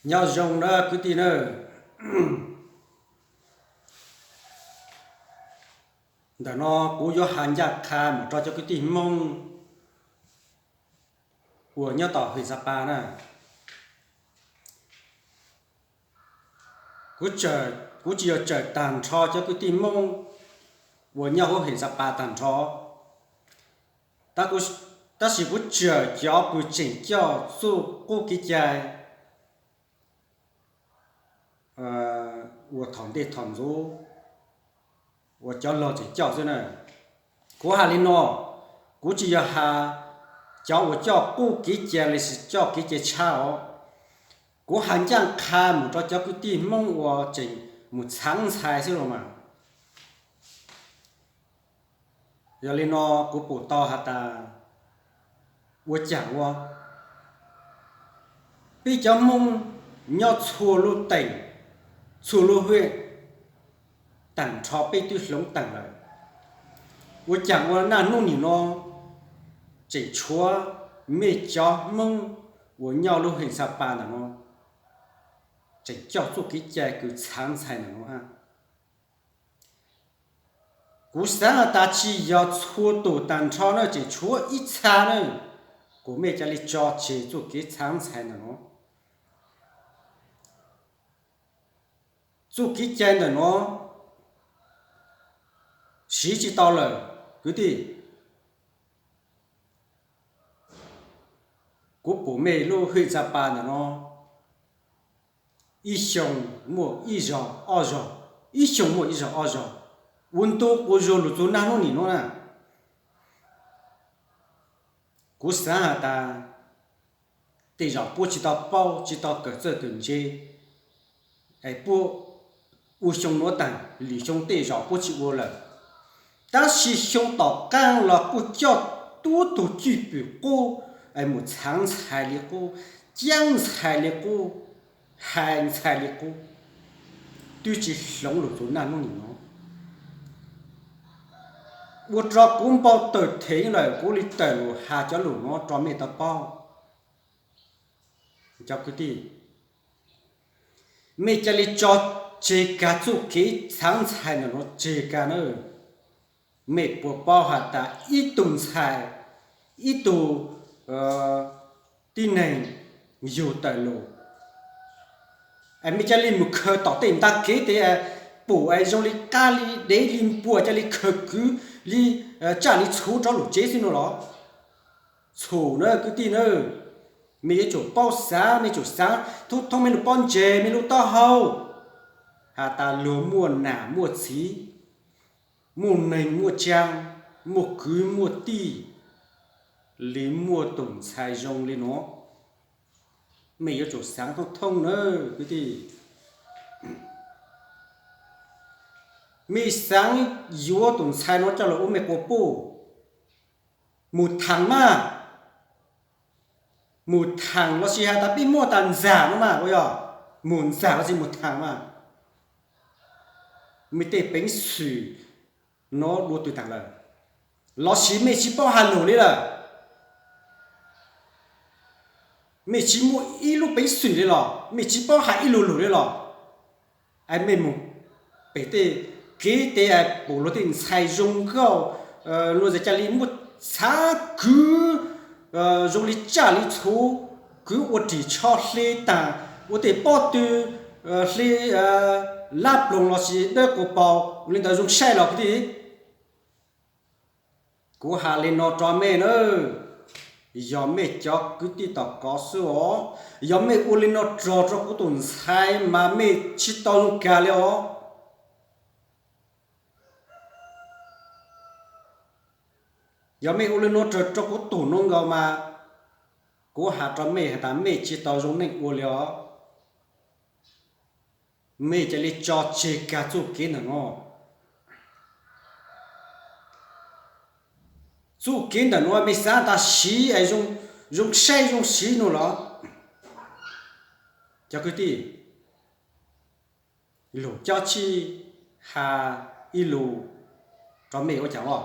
Nyob zoo na kwv tij na, ntawm no kuv yuav has ncaj qha mus rau cov kwv tij Hmoob uas nyob tom Hwm Xa Pas na. Kuv tsis yog tsawm tag nrho cov kwv tij Hmoob uas nyob huv Hwm Xa Pas tag nrho, tab sis kuv tsawm cov kws tseem coj txuj qub kev cai uas thaum ntej thaum ntxov uas cov laug tseem coj xwb na. Kuv has li no, kuv tsis yog has cov uas coj qub kev cai los sis coj kev cai tshab os. Kuv has ncaj qha mus rau cov kwv tij Hmoob uas tseem mus txheev ntxhais xwb los mas. Yog li no kuv pum tau has tas ua cas ua peb cov Hmoob nyob txhua lub teem, txhua lub hwj, tag nrho peb twb hloov teem lawm, ua cas ua naj hnub nim no tseem tshuav mej cov Hmoob uas nyob lub Hwm Xa Pas ntawm no tseem coj txuj kev cai kws txheev ntxhais ntawm no. Kuv xaav has tas tsis yog txhua tus tag nrho na, tseem tshuav ib txha na, kuas mej ca le tso tseg txuj kev txheev ntxhais ntawm no. Txuj kev cai ntawm no siv tsis tau lawm kwv tij. Kuv pum mej lub Hwm Xa Pas ntawm no ib xyoo muaj ib zog ob zog, ib xyoo muaj ib zog ob zog, ua ntu ua zug lug txug naj hnub nim no na. Kuv xaav has tas tej zaum puab tsis tau paub, tsis tau kawm txawj kawm ntse, puab ua xyoo nuav taag, lwm xyoo tej zaum puab tsis ua lawm. Tab sis xyoo tom qaab los kuj coj tub tug cwj pwm qub mus txheev ntxhais li qub, caab ntxhais li qub, hais ntxhais li qub, twb tsis hloov lug txug naj hnub nim no. Ua rua kuv npau tawm theev lawm, kuv le tawm lug has cov lug nuav rua mej tau paub. Cov kwv tij, mej ca le tso tseg kag txuj kev txheev ntxhais ntawm nuav tseg kag na. Mej puas paub has tas ib tug ntxhais, ib tug tib neeg yug tawm lug, mej ca le mus khaws tom tej ntaag kev tes pum zoo li qab li dev li npua, ca le khaws kwv li tsaj li txhu rov lug tsev xwb no los? Txhum na kwv tij na, mej yuav tsum paub xaav, mej tsum xaav thoob thoob mej lub pob ntseg, mej lub taub hau, has tas luag muaj nam muaj txiv, muaj neeg muaj tsaa, muaj kwv muaj tij, le muaj tus ntxhais zoo li nuav. Mej yuav tsum xaav thoob thoob na kwv tij. Mej xaav yuav tus ntxhais nuav coj lug ua mej quas puj, mus thaam mas, mus thaam los sis has tas peb muab tas ntxag nuav mas, ua yog mus ntxag los sis mus thaam mas, mej tej peev xwm nuav dua tug taag lawm, los sis mej tsis paub has lug li lawm? Mej tsis muaj ib lub peev xwm li los? Mej tsis paub has ib lug lug li los? Mej mus pem tej kev tes pum luag tej ntxhais zoo nkauj, luag ca le muab txhav kwv zoo li tsaj li txhu, kwv ua ris tsho hle taag, ua tej pob tw hle lab ploog los sis dawb quas paug ua li ntawd zoo saib los kwv tij. Kuv has le no rua mej na, yog mej cov kwv tij tom kov xwb os, yog mej ua le no rog rua kuv tus ntxhais mas mej tsis tau zoo kag li os. Yog mej ua le no rog rua kuv tug nuav nkaus mas, kuv has rua mej has tas mej tsis tau zoo neej ua li os. Mej ca le tso tseg kag txuj kev ntawm nuav. Txuj kev ntawm nuav mej xaav tas siv zoo saib zoo siv nuav los? Cov kwv tij, lug cob tsij has ib lus rua mej ua caag os.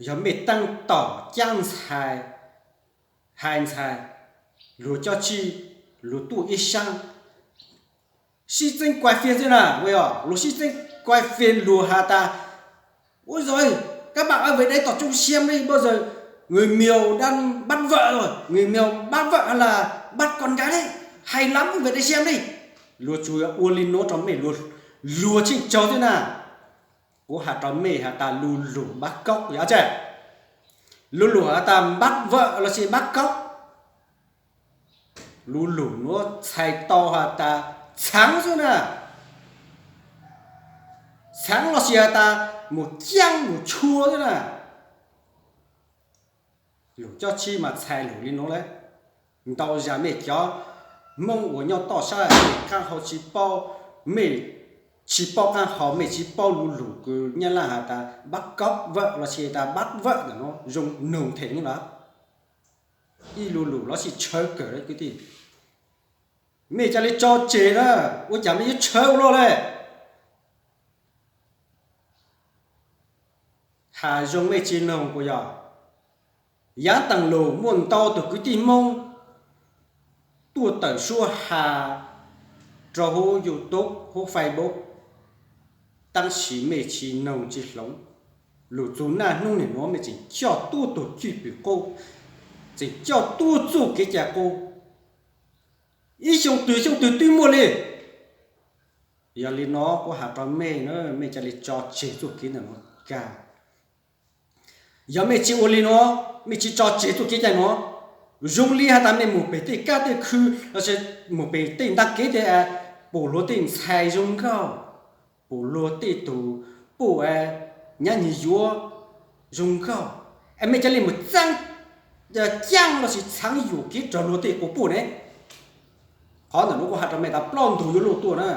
Yog mej taab tom caab ntxhais, hais ntxhais, lug cob tsij Luag tuaj ib sab sib txeeb kuaj fias xwb na, ua yog luag sib txeeb kuaj fias luag has tas, Ôi giời, các bạn ơi, về đây tập trung xem đi, bây giờ người Miêu đang bắt vợ rồi, người Miêu bắt vợ hay là bắt con gái đấy, hay lắm, về đây xem đi. Luag tsuas ua li nuav rau mej, luag tsheej tsaug xwb na. Kuv has rau mej has tas lu lug bab kaub yog tsi? Lu lug has tas npab vawm los sis npab kaub. Lu lug nuav txhais tau has tas txhaav xwb na. Txhaav los sis has tas mus caaj mus tshua xwb na. Lug coj tshib mas txhais lug li nuav lawm. Ntau zag mej cov Hmoob uas nyob toj sab mej qaab hau tsis paub, mej tsis paub qaab hau, mej tsis paub lu lug kws Nyab Laj has tas npab kaub vawm los sis tas npab vawm ntawm nuav zoo noog theem lawm. Ib lu lug los sis tshawv kawg lawm kwv tij. Mej ca le tso tseg na, ua cas mej yuav tshawv ua luaj le. Has zoo mej tsis noog puas yog? Yaav taag lug muaj ntau tug kwv tij Hmoob tuaj tawm suab has rau huv YouTube huv Facebook, tab sis mej tsis noog tsis hloov. Lug txug naj hnub nim nuav mej tseem coj tuab tug cwj pwm qub, tseem coj tuab txuj kev cai qub. Ib xyoo twg xyoo twg twb muaj li. Yog li no kuv has rau mej na, mej ca le tso tseg txuj kev ntawm nuav kag. Yog mej tsis ua li nuav, mej tsis tso tseg txuj kev cai nuav, zoo li has tas mej mus pem tej kab tej khw los sis mus pem tej ntaag kev tej, pum luag tej ntxhais zoo nkauj, pum luag tej tug puj nyab nyiag yuav zoo nkauj, es mej ca le mus txaab caaj los sis txhaav yuam kev rau luag tej quas puj ne. Qhov ntawm nuav kuv has rau mej tas ploj ntug yuav luj tuaj na.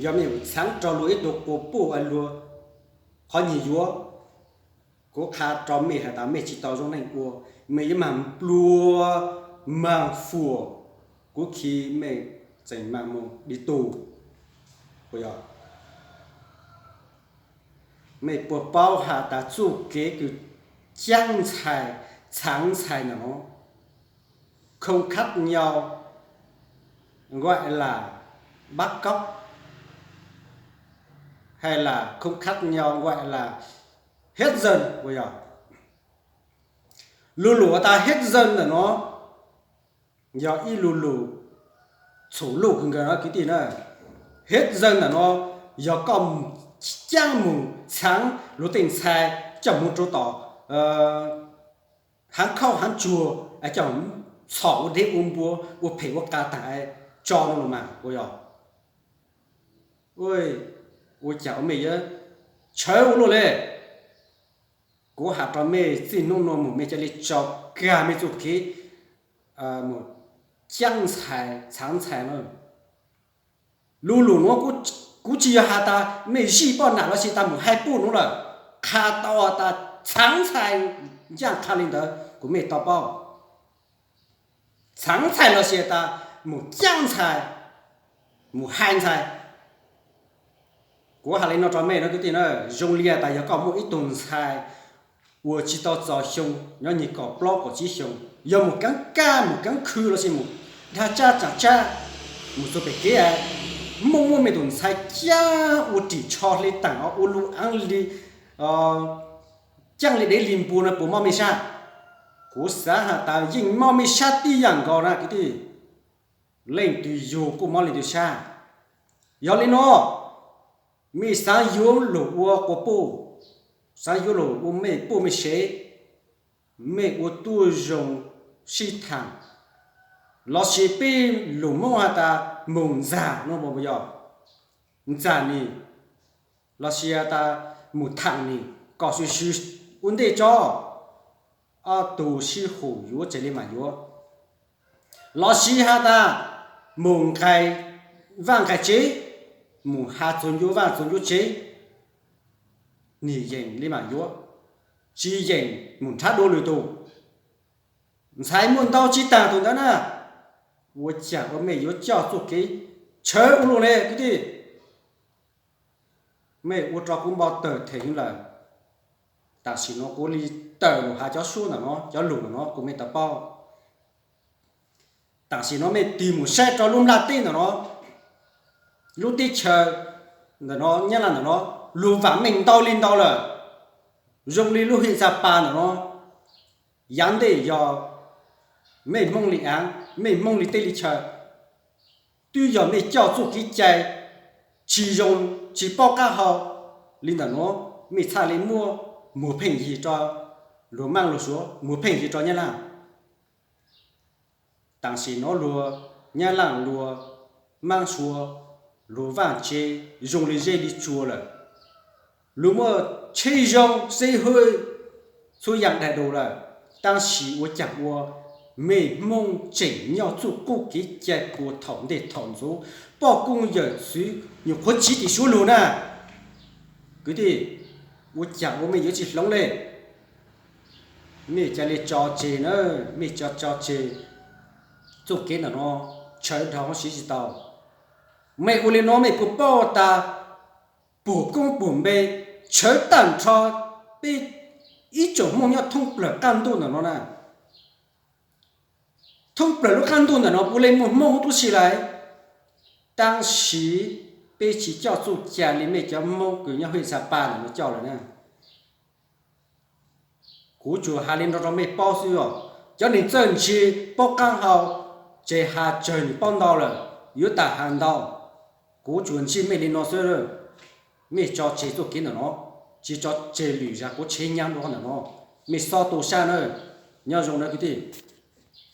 Yog mej txhaav rau luag ib tug quas puj luag qhov nyiag yuav, kuv qha rau mej has tas mej tsis tau zoo neej ua, mej yuav maag nplua maag fuam, kuv khi mej tseem maag moog di tug. Puas yog? Mej puas paub has tas txuj kev kws caab ntxhais, txhaav ntxhais ntawm nuav, không khác nhau gọi là bắt cóc hay là không khác nhau gọi là hiếp dâm puas yog? Lu lug has tas hiếp dâm ntawm nuav yog ib lu lug txhum luj kawg nkaus no kwv tij na. Hiếp dâm ntawm nuav yog koj caab moog txhaav luag tej ntxhais coj moog rau tom haav khauj haav tsuag, coj txhom ua deb ua npua, ua phem ua qas taag tso nuav los mas puas yog? Ua cas ua mej yuav tshawv ua luaj le. Kuv has rau mej txij hnub nuav moog mej ca le tso kag mej txuj kev mus caab ntxhais txhaav ntxhais na. Lu lug nuav kuv tsis yog has tas mej zij poj nam los sis tas mus hais puj nuav lawm, qha tau tas txhaav ntxhais, ncaaj qha le ntawd kuas mej tau paub. Txhaav ntxhais los sis tas mus caab ntxhais, mus hais ntxhais. Kuv has le no rau mej no kwv tij na, zoo li tas yog koj muaj ib tug ntxhais uas tsis tau txaus xyoo, nyob nyig kaum plaub kaum tsib xyoo, yog mus keeb kaj mus keeb khw los sis mus dag tsab tsaam tsab, mus txug pem kev, muaj muaj mej tus ntxhais caab ua rim tsho hle taam ua lug aav le caaj le dev le npua no puas mob mej sab? Kuv xaav has tas yeej mob mej sab tib yaam nkaus na kwv tij. Leej twg yug kuj mob leej twg sab. Yog li no, mej xaav yuav lug ua quas puj, xaav yuav lug ua mej puj mej sev, mej ua tuab zoo sib thaam, los sis peb lug Moob has tas moog ntxag no puas yog? Ntxag nim, los sis has tas mus thaam nim kom swm swm ua ntej tso, ob tug sib hum yuav tseg li maam yuav. Los sis has tas mus nqai vaaj nqai tsev, mus has txug ncuav vaaj txug ncuav tsev, nim yeem li maam yuav, tsis yeem mus nrhav dua lwm tug. Ntxhais muaj ntau tsis taag tug ntawd na, ua caag ua mej yuav coj txuj kev tshawv ua luaj le kwv tij. Mej ua rau kuv npau tawm theem lawm. Tam sim no kuv le tawm lug has cov suab ntawm no, cov lug ntawm no kuas mej tau paub. Tam sim no mej tig mus saib rau lub nplaj teb ntawm no, lub teb chaws ntawm no, Nyab Laj ntawm no, luag vam mej ntau li ntau lawm. Zoo li lub hwj Xab Pas ntawm no, yav ntej yog mej Hmoob li aav, mej Hmoob li teb li chaw, twb yog mej coj txuj kev cai tsis zoo, tsis paub qab hau li ntawm no, mej txhaj li muab muag pheej yig rau luag Maab luag Suav, muag pheej yig rau Nyab Laj. Tam sim no luag Nyab Laj, luag Maab Suav, luag vaj tse zoo li zej li tsua lawm. Luag muaj tsheb zoo xeb hwj txhua yaam daim du lawm, tab sis ua caag ua mej Hmoob tseem nyob txuj qub kev cai puag thaum ntej thaum ntxuv, poj koob yawm txwv nyuam qhuav tsiv tim suav lug na. Kwv tij, ua caag ua mej yuav tsi hloov le? Mej ca le tso tseg na, mej tso, tso tseg txuj kev ntawm no, tshawv dhau siv tsi tau. Mej ua li no mej puas paub tas puag koob puag npe tshawv taag nrho peb ib tsoom Hmoob nyob thoob plawg qaab ntuj ntawm no na. Thoob plawg lub qaab ntuj ntawm no puav leej muaj Hmoob huv tub si lawm, tab sis peb tsi coj txuj cai li mej cov Hmoob kws nyob hwj Xab Pas ntawm no coj lawm na. Kuv tsuas has li no rau mej paub xwb os. Cov neeg txawj ntse paub qaab hau ces has tsawg nws paub ntau lawm, yuav tas has ntau. Kuv tsuas ntsib mej li no xwb, mej tso tseg txuj kev ntawm no, tsi tso tseg lwm zag quav tshev nyab dua ntawm no, mej xob tu sab na. Nyob zoo na kwv tij.